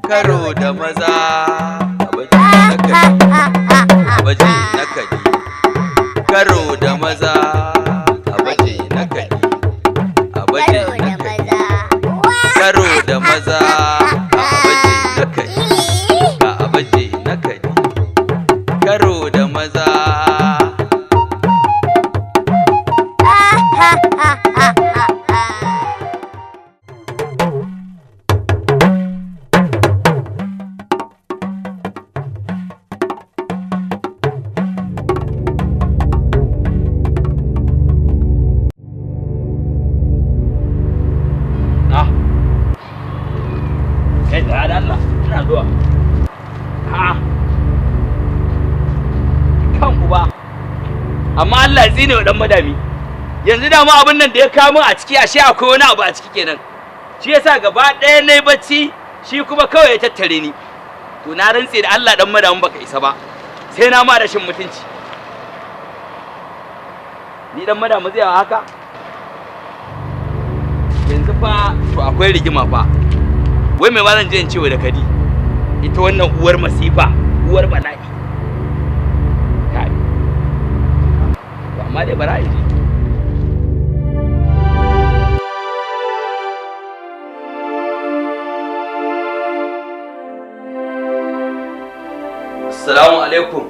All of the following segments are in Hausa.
Karo da maza. Abaje na kadi. Karo da maza. Abaje na kadi. Abaje na kadi. Karo da maza. Abaje na kadi. Abaje na kadi. Karo da maza. Amma Allah zine wa dan madami. Yanzu da ma abin nan da ya kawo a ciki ashe akwai wani abu a ciki kenan. Shi yasa gaba ɗaya nayi bacci shi kuma kawai ya tattare ni. To na rantse da Allah dan madamin baka isa ba. Sai na ma rashin mutunci. Ni dan madamin zai haka? Yanzu fa to akwai rigima fa. Wai me ma zan je in ce wa da Kadi? Ita wannan uwar masifa, uwar bala'i. Kai. Amma dai bara in ji. Assalamu alaikum.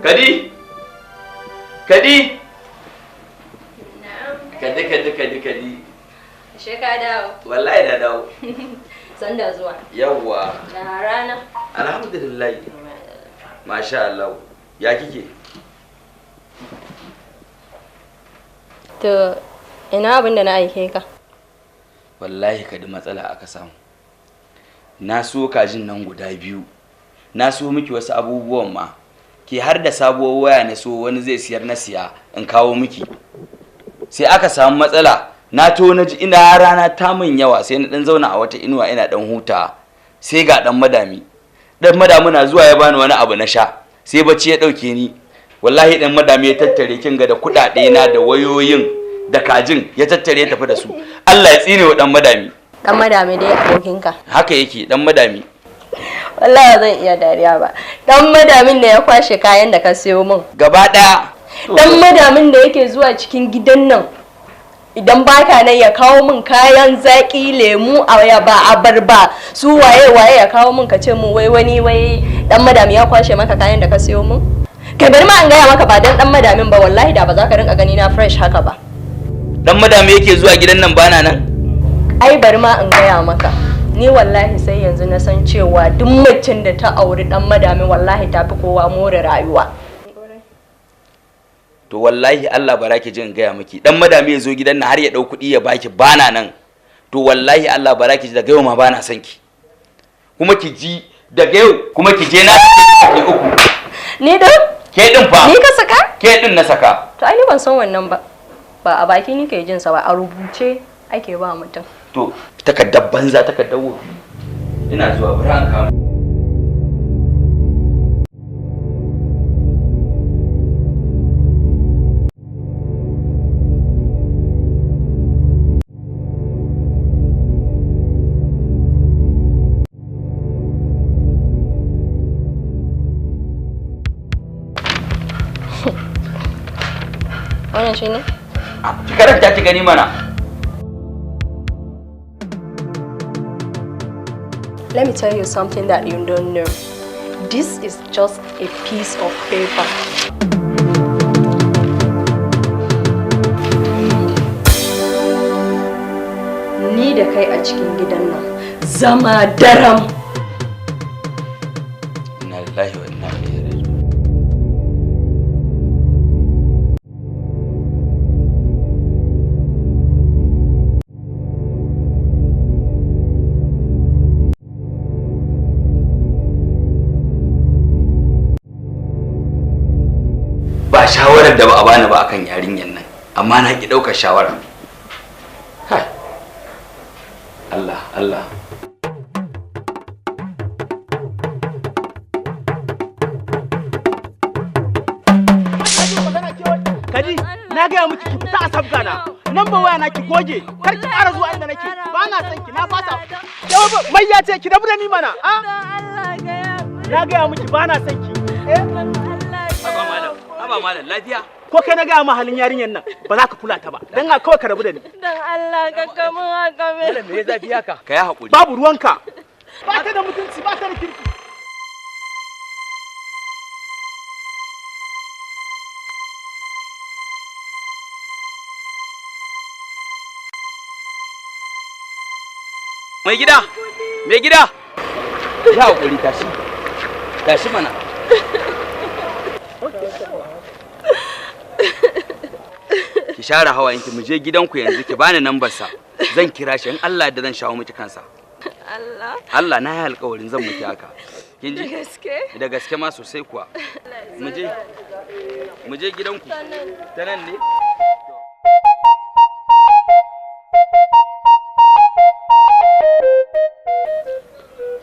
Kadi? Kadi? Na'am. Kadi kadi kadi kadi. Ashe ka dawo. Wallahi na dawo. Sanda zuwa. Yawwa. Na rana. Alhamdulillah. Masha Allah. Ya kike? To ina abin da na aike ka? Wallahi Kadi matsala aka samu. Na so kajin nan guda biyu. Na so miki wasu abubuwan ma. Ke har da sabuwar waya na so wani zai siyar na siya in kawo miki. Sai aka samu matsala. Na to na ji ina rana ta min yawa sai na dan zauna a wata inuwa ina dan huta. Sai ga dan madami. Dan madami na zuwa ya bani wani abu na sha. Sai bacci ya dauke ni. Wallahi dan madami ya tattare kin ga da kudade na da wayoyin da kajin ya tattare ya tafi da su. Allah ya tsine wa dan madami. Dan madami dai abokinka. Haka yake dan madami. Wallahi zan iya dariya ba. Dan madamin da ya kwashe kayan da ka siyo min. Gaba daya. Dan madamin da yake zuwa cikin gidan nan. Idan baka nan ya kawo min kayan zaki, lemu, ayaba, abarba, su waye waye ya kawo min ka ce min wai wani wai dan madami ya kwashe maka kayan da ka siyo min. Kai bari ma an gaya maka ba dan dan madamin ba wallahi da ba za ka rinka gani na fresh haka ba. Dan madami yake zuwa gidan nan bana nan? Ai bari ma in gaya maka. Ni wallahi sai yanzu na san cewa duk macen da ta auri dan madamin wallahi ta fi kowa more rayuwa. To wallahi Allah bara ki ji in gaya miki dan madami ya zo gidan nan har ya dau kuɗi ya baki bana nan. To wallahi Allah bara ki ji daga yau ma bana son ki. Kuma ki ji daga yau kuma ki je na ki uku. Ni din? Ke din fa. Ni ka saka? Ke din na saka. To ai ni ban san wannan ba. Ba a baki ni ke jin sa ba a rubuce ake ba mutum. To takardar banza takardar wofi. Ina zuwa bari an kawo. Wannan shi ne? Ki karanta ki gani mana. Let me tell you something that you don't know. This is just a piece of paper. Ni da kai a cikin gidan nan zama daram. Inna lillahi wa inna ilaihi raji'un. Ba shawarar da ba a bani ba akan yarinyar nan, amma na ki daukar shawara. Kai. Allah, Allah. Kadi, na gaya miki ki fita a sabgana. Number waya na ki goge, kar ki ƙara zuwa inda nake. Ba na son ki, na fasa. Mai ya ce ki rabu da ni mana. A? Na gaya miki ba na son ki. Haba malam, haba malam, lafiya? Ko kai na gaya ma halin yarinyar nan, ba za ka kula ta ba. Dan haka kawai ka rabu da ni. Dan Allah ka kamun haka me. Malam me ya zafi haka? Ka yi haƙuri. Babu ruwanka. Ba ta da mutunci, ba ta da kirki. Mai gida! Mai gida! Ya haƙuri tashi. Tashi mana. Ki share hawayenki mu je gidanku yanzu ki bani nambar sa. Zan kira shi in Allah da zan shawo miki kansa. Allah. Allah na yi alƙawarin zan miki haka. Kin ji? Da gaske? Da gaske ma sosai kuwa. Mu je. Mu je gidanku. Ta nan ne?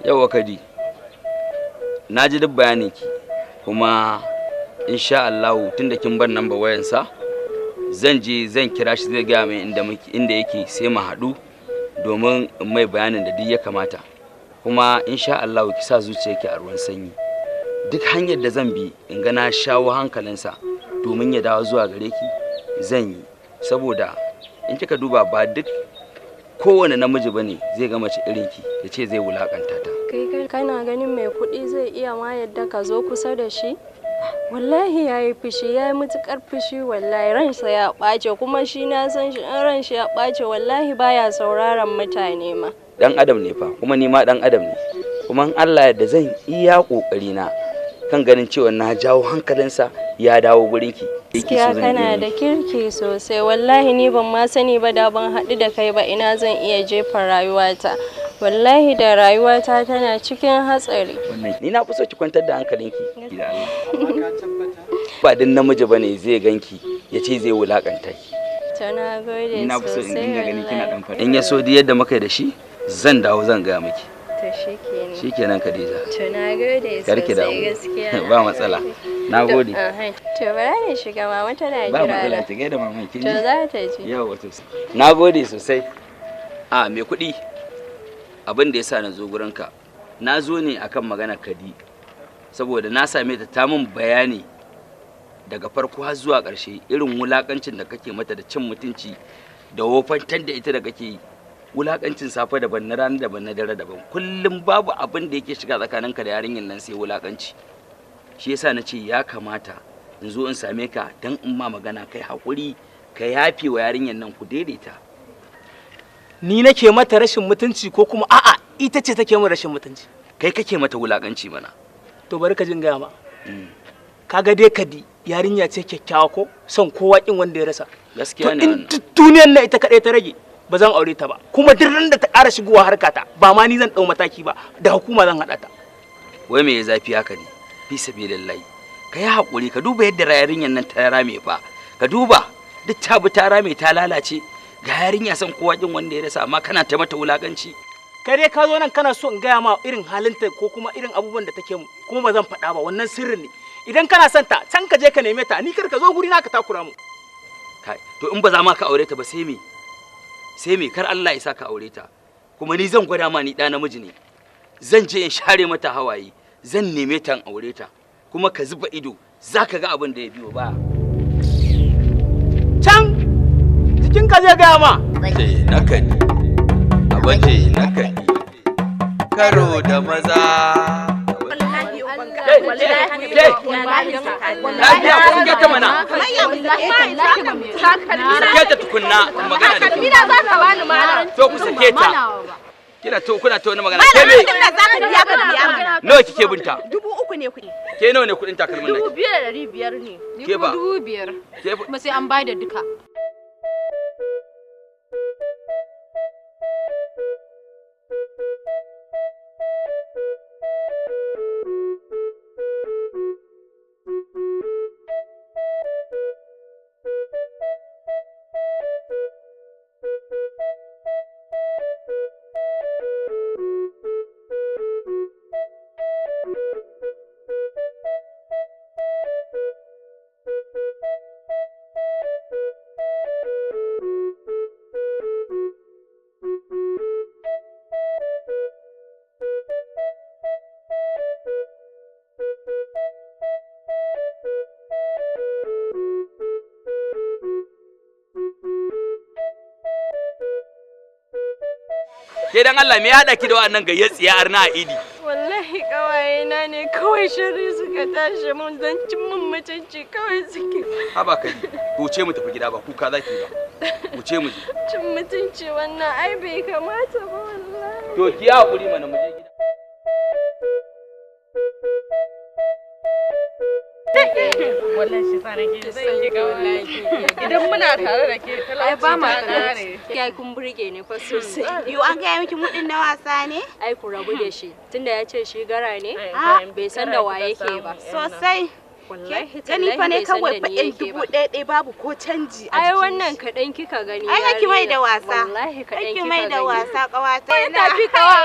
Yauwa Kadi, na ji duk bayaninki kuma insha Allahu tunda kin bar namba wayansa zan je zan kira shi zai gaya mai inda muke inda yake sai mu haɗu domin in mai bayanin da duk ya kamata kuma insha Allahu ki sa zuciyarki a ruwan sanyi duk hanyar da zan bi in ga na shawo hankalinsa domin ya dawo zuwa gare ki zan yi saboda in kika duba ba duk kowane namiji bane zai ga mace irin ki ya ce zai wulakanta ta. Kai kana ganin mai kuɗi zai iya ma yadda ka zo kusa da shi? Wallahi ya yi fushi, ya yi matuƙar fushi wallahi ransa ya ɓace kuma shi na san shi in ran shi ya ɓace wallahi baya sauraron mutane ma. Dan adam ne fa kuma ni ma dan adam ne. Kuma in Allah yadda zan iya kokari na kan ganin cewa na jawo hankalinsa ya dawo gurin ki. Gaskiya kana da kirki sosai wallahi ni ban ma sani ba da ban haɗu da kai ba ina zan iya jefa rayuwata. Wallahi da rayuwata tana cikin hatsari. Wannan ni na fi so ki kwantar da hankalinki da Allah. Ba din namiji bane zai ganki ya ce zai wulakanta ki. To na gode Ni na fi so in sosai dinga ganin kina dan wallahi. farin. In ya so duk yadda muka yi da shi zan dawo zan gaya miki. To shikenan. Shikenan Khadija. To na gode Kar ki sosai damu. gaskiya. Ba matsala. Na gode. To bara ni shiga mama tana Ba jira matsala na. ki gaida maman kin To ji. za ta ji. Yawwa to. Na gode sosai. A me kuɗi? Abin da yasa na zo gurinka. Na zo ne akan magana Kadi. Saboda na same ta ta min bayani daga farko har zuwa ƙarshe irin wulakancin da kake mata da cin mutunci da wofantar da ita da kake yi. Wulakancin safe daban na rana daban na dare daban. Kullum babu abin da yake shiga tsakaninka da yarinyar nan sai wulakanci. Shi yasa na ce ya kamata in zo in same ka don in ma magana kai haƙuri ka yafe wa yarinyar nan ku daidaita. Ni nake mata rashin mutunci ko kuma a'a ita ce take min rashin mutunci. Kai kake mata wulakanci mana. To bari ka jin gaya ma. Kaga dai Kadi yarinya ce kyakkyawa ko son kowa kin wanda ya rasa. Gaskiya To ne in wannan. duk duniyar nan ita kaɗai ta rage ba zan aure ta ba. Kuma duk ran da ta ƙara shigowa harkata ba ma ni zan ɗau mataki ba da hukuma zan haɗa ta. Wai me ya zafi haka ne? Fi sabilillahi. Ka yi haƙuri ka duba yadda yarinyar nan ta rame fa. Ka duba duk ta bi ta rame ta lalace. Ga yarinya son kowa kin wanda ya rasa amma kana ta mata wulakanci. Kai dai ka zo nan kana so in gaya ma irin halinta ko kuma irin abubuwan da take mu kuma ba zan faɗa ba wannan sirrin ne. Idan kana son ta can ka je ka neme ta ni kar ka zo guri na ka takura mu. Kai to in ba za ma ka aure ta ba sai me? Sai me kar Allah ya sa ka aure ta. Kuma ni zan gwada ma ni ɗa namiji ne. Zan je in share mata hawaye, zan neme ta in aure ta. Kuma ka zuba ido za ka ga abin da ya biyo ba. Can jikinka zai gaya ma. Ce na kani, abace na kani, karo da maza. Lafiya ku sake ta mana. Sake ta tukunna magana da ku. To ku sake ta. Kina to kuna ta wani magana. Ke me? Nawa kike binta? 3000 ne kuɗi. Ke nawa ne kuɗin takalmin naki? 2500 ne. Ni Ke kuma ba? 5000. Ke ba? Kuma sai an bayar da duka. Ke dan Allah me ya hada ki da wannan gayyar tsiya arna a idi? Wallahi kawaye na ne kawai shari suka tashi mun dan cin mun mutunci kawai suke. Haba kai, wuce mu tafi gida ba kuka zaki ba. Wuce mu je. Cin mutunci wannan ai bai kamata ba wallahi. To ki hakuri mana mu je gida. Wallahi shi sa nake son ki wallahi. Idan muna tare da ke talauci ba ma ta kare. Kai kun burge ne fa sosai. Yo an gaya miki mudin na wasa ne? Ai ku rabu da shi tunda ya ce shi gara ne bai san da wa yake ba. Sosai. Wallahi Gani fa ne tallahi bai san kawai da fa ni ɗin yake dubu ba. ɗaya ɗaya babu ko canji a Ai jikin wannan shi. kaɗan kika gani. Ai kaki mai da yarinya. wasa. Wallahi kaɗan Kaki kika mai da gani. wasa ƙawata. Ai tafi kawa.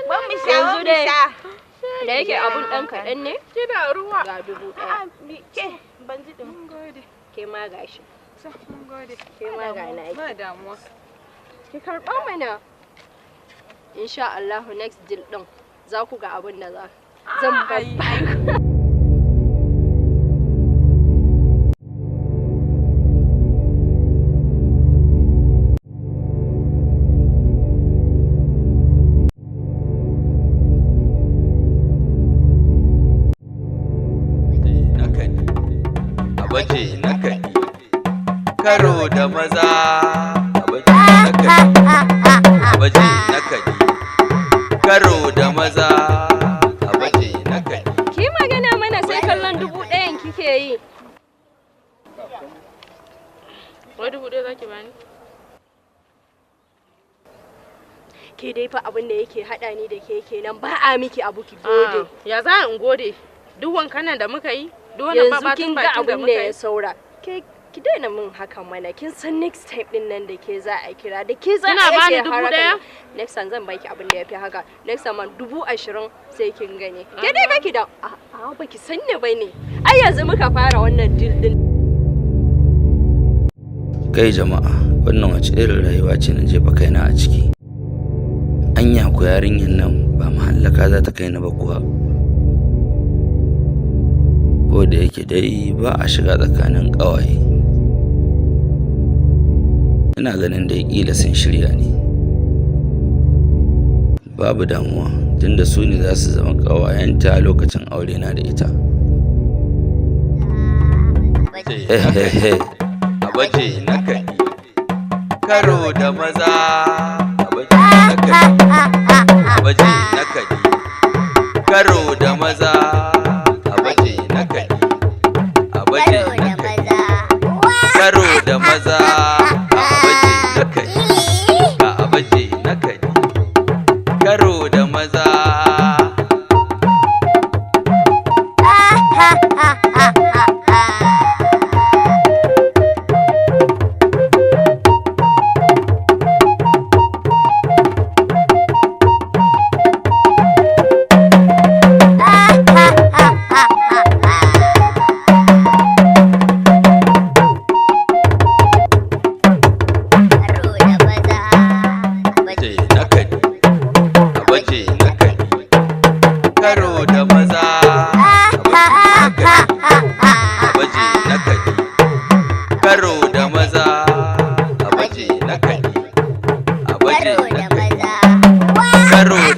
Ban mu sha, Yanzu ban mu dai. sha. Da yake abun ɗan kaɗan ne Kina ruwa. ga 1000. A'a, ke ban ji ɗin. Ke ma gashi. Mun gode. Ke ma ga naki. Ba damuwa. Ki karɓa mana. Insha Allahu next deal ɗin za ku ga abin da za zan babba. Na kadi. A baje na kadi. Karo da maza. A baje na kadi. A baje na kadi. Karo da maza. A baje na kadi. Ki magana mana sai kallon 1000 kike yi. Wai 1000 zaki bani? Ke dai fa abin da yake haɗa ni da ke kenan ba a miki abu ki gode. Ya za in gode? Duk wankan nan da muka yi, duk wannan Yanzu babatun kin ga bakin da abin da muka ya yi. saura. Ke ki daina min haka mana kin san next time din nan da ke za a kira da ke za Kina a bani yake dubu harakan ɗaya? nan. Next time zan baki abin da ya fi haka. Next time man 20,000 sai kin gani. Ke dai kaki da a baki san ni bane. Ai yanzu muka fara wannan deal din. Kai jama'a, wannan wace irin rayuwa ce na jefa kaina a ciki? Anya ku yarinyar nan ba mahallaka za ta kai ni ba kuwa? Ko da yake dai ba a shiga tsakanin ƙawaye. Ina ganin dai ƙila sun shirya ne. Babu damuwa, tunda su ne za su zama ƙawayenta lokacin aure na da ita. A baje na kaɗi, karo da maza. A baje na kaɗi, a baje na kaɗi, karo da maza. A baje na kaɗi, a baje na kaɗi, karo da maza. A baje na kaɗi, a baje na kaɗi, karo da maza.